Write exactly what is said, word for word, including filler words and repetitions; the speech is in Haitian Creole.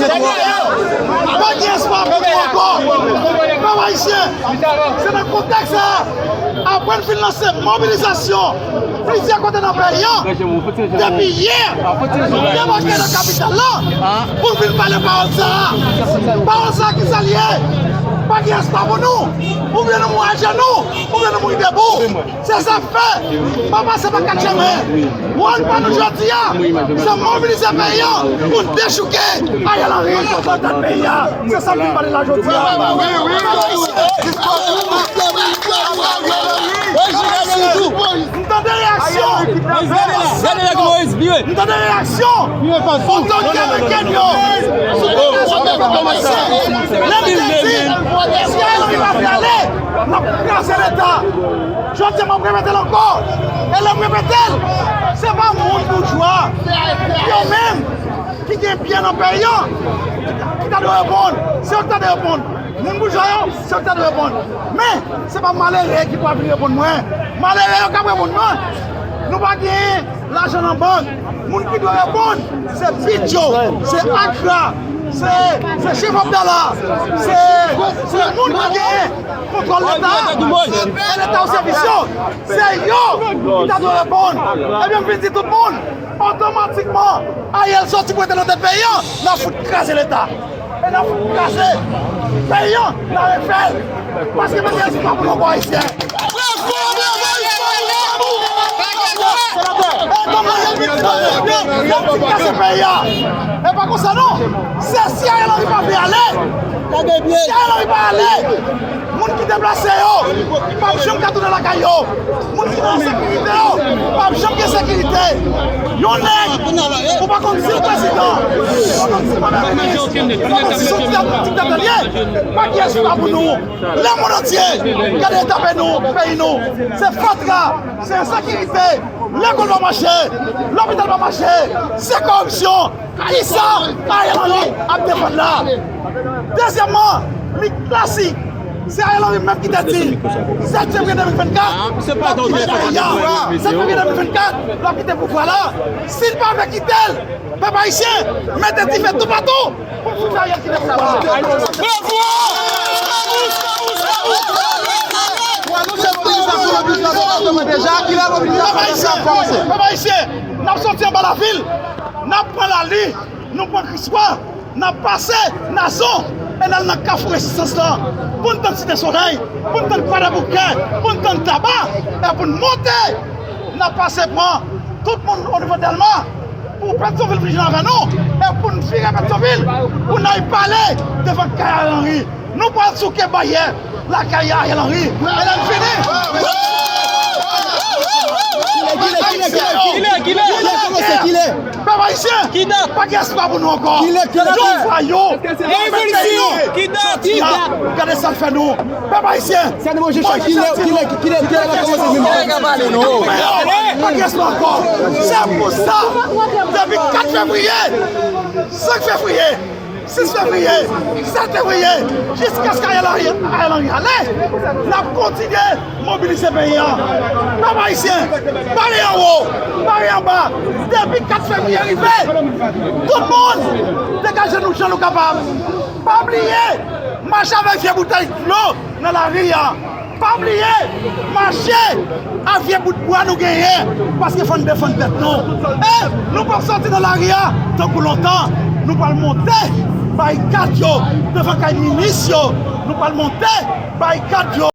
Pa gen espwa pou nou ankò. Pèp ayisyen, se nan kontèks sa a, apre n fin lanse mobilizasyon plizyè kote nan peyi an, depi yè, nou debake nan kapital la pou n vin pale pawòl sa a. Pawòl sa a ki sa l ye? Pa gen espwa pou nou. Oubyen nou mouri ajenou, oubyen nou mouri debou. Se sa k fè, pa pase pa kat chemen. Wòl pa nou jodi a, se mobilize peyi an pou n dechouke Ariel Henry nan tèt peyi a. Se sa k vin pale la jodi a. M tande reyaksyon. M tande reyaksyon. Otoritè amerikèn yo sou tout rezon de kòmanse. Lè m te di, si Ariel Henry pa vle ale, n ap kraze Leta. Jodi a, m ap repete l ankò. E lè m repete l, se pa moun boujwa yo menm ki gen byen nan peyi an ki ta dwe reponn. Se yo ki ta dwe reponn. Moun boujwa yo, se yo ki ta dwe reponn. Men, se pa malere ki pral vin reponn mwen. Malere yo k ap reponn mwen. Nou pa gen lajan nan bank. Moun ki dwe reponn, se Pitcho, se Akra, se, se Chef Abdallah, se, se moun ki gen kontwòl Leta a, e Leta o sèvis yo. Se yo ki ta dwe reponn. Ebyen, m vin di tout moun, otomatikman, Ariel soti pou rete nan tèt peyi an, n ap fout kraze Leta. E n ap fout kraze peyi an, n ap refè l. Paske pa gen espwa pou nou ankò, Ayisyen. Bravo, bravo, bravo, bravo. E kòman yo vin kraze peyi a? E pa konsa non. Se si Ariel Henry pa vle ale. Si Ariel Henry pa ale, moun ki deplase yo p ap janm ka tounen lakay yo. Moun ki nan ensekirite yo p ap janm gen sekirite. Yon nèg, ou pa konn si l prezidan, ou pa konn si l premye minis, ou pa konn si se yon diktatè l ye. Pa gen espwa pou nou. Lemonn antye, gade eta peyi nou, peyi nou. Se fatra, se ensekirite, lekòl pa mache, lopital pa mache, se koripsyon. Kisa Ariel Henry ap defann la? Dezyèmman, li klasik. Se Ariel Henry menm ki te di, sèt fevriye de mil vennkat, l ap kite peyi a. Sèt fevriye de mil vennkat, l ap kite pouvwa la. Si l pa vle kite l, pèp ayisyen, mete dife toupatou pou n fout Ariel kite pouvwa la. Bravo! Pèp ayisyen, pèp ayisyen, n ap soti anba lavil, n ap pran lali, nou pran Kriswa, n ap pase Nazon e n al nan Kafou Rezistans lan pou n tann Site Solèy, pou n tann Kwadèboukè, pou n tann Taba e pou n monte. N ap pase pran tout moun onivo Dèlma pou Petyonvil vin jwenn avè nou e pou n vire Petyonvil pou n al pale devan kay Ariel Henry. Nou pral souke baryè lakay Ariel Henry. E lè n fini, pèp ayisyen, pa gen espwa pou nou ankò. Jodi a, gade sa l fè nou. Pèp ayisyen, pa gen espwa ankò. Se pou sa, depi kat fevriye, senk fevriye, sis fevriye, sèt fevriye, jiskaske Ariel Henry, Ariel Henry ale, n ap kontinye mobilize peyi a. Pèp ayisyen, pale anwo, pale anba. Depi kat fevriye rive, tout moun degaje nou jan nou kapab. Pa bliye, mache avèk vye boutèy dlo nan lari a. Pa bliye, mache ak vye bout bwa nou genyen, paske fò n defann tèt nou. E nou p ap soti nan lari a tankou lontan. Nou pral monte barikad yo devan kay minis yo. Nou pral monte barikad yo.